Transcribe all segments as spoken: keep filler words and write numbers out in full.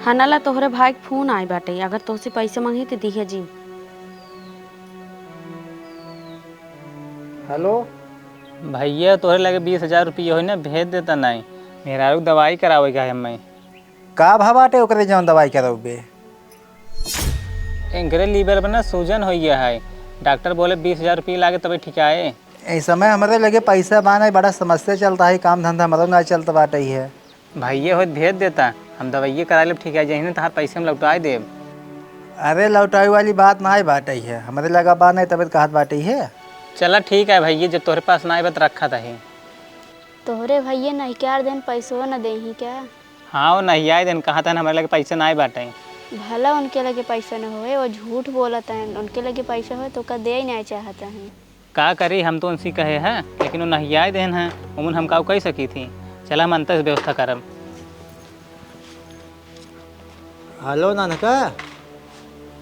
हनला तोहरे भाई के फोन आए बाटे, अगर तोहसे पैसे मांगी त दिहे जी। हेलो। भैया, तोहरे लगे बीस हजार रुपया होई ना, भेज देता नाई। मेहरारू के दवाई करावे का है हमें। का भा बाटे ओकरे जौन दवाई करौबे? इनकरे लीवर में ना सूजन होइ गया है। डॉक्टर बोले बीस हजार रुपया लागे तबे ठिकाए। ए समय हमरे लगे पैसा बा नाई, बड़ा समस्या चलता है, काम धंधा हमरो ना चलत बाटे है। भैया होत भेज देता, हम दवाइये करा लेब, ठीक है, जहिने तहार पैसे हम लौटाए देब। अरे लौटाए वाली बात नाई बाटे है, हमरे लगा बा नाई तबे कहत बाटे है। चला ठीक है भैया, जब तोहरे पास नाई बा त रखा तही। तोहरे भैया नहिकार देन पैसो न देही क्या? हाँ, वो नहियाए देन, कहा था हमरे लगे पैसे नाई बाटे। भला उनके लगे पैसा न होए, वो झूठ बोलत हैं, उनके लगे पैसा होए तो का दे ही नहीं चाहत हैं। का करी, हम तो उनसे कहे हैं, लेकिन वो नहियाए देन हैं, उमन हम काऊ कह सकी थी। चला हम अंतर से व्यवस्था करब। हेलो नानका,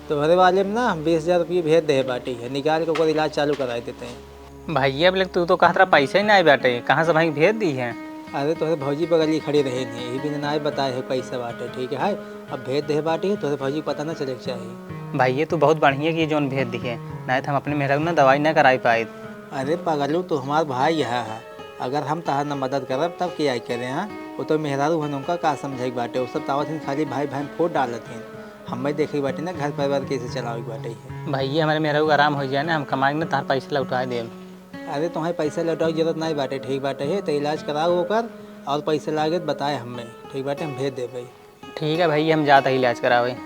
तोहरे वाले में ना हम बीस हजार रुपये भेज दे बाटी है, निकाल के ओकर इलाज चालू कराई देते हैं। भैया, अब ले तू तो कहत रहा पैसा ही नाई बाटे, कहाँ से भाई भेज दी है? अरे तोहरे भौजी बगली खड़ी रहे नहीं, यही बिना नाई बताए है पैसा बाटे, ठीक है, अब भेज दे बाटी है, तोहरे भौजी को पता ना चले के चाहिए। भैया, तू बहुत बढ़िया की जौन भेज दी है, नाई तो हम अपने मेहरारू ना दवाई ना कराई पाए। अरे पगलू, तू हमार भाई यहाँ है, अगर हम तहार ना मदद करब तब के आई करे, हाँ? वो तो मेहरारू हन, उनका का समझे के बाटे, वो सब तावत हिन खाली भाई भाई में फोड़ डालत हिन। हमें देखे के बाटे ना घर परिवार कैसे चलावे के बाटे है। भैया, हमारे मेहरारू का आराम हो जाए ना, हम कमाई ना तहार पैसा लौटा देब। अरे तुम्हें पैसा लौटावे की जरूरत नहीं बाटे, ठीक बाटे है, तो इलाज कराओ ओकर, और पैसा लागे तो बताए हमें, ठीक बाटे, हम भेज देबे। ठीक है भैया, हम जात ही इलाज करावे।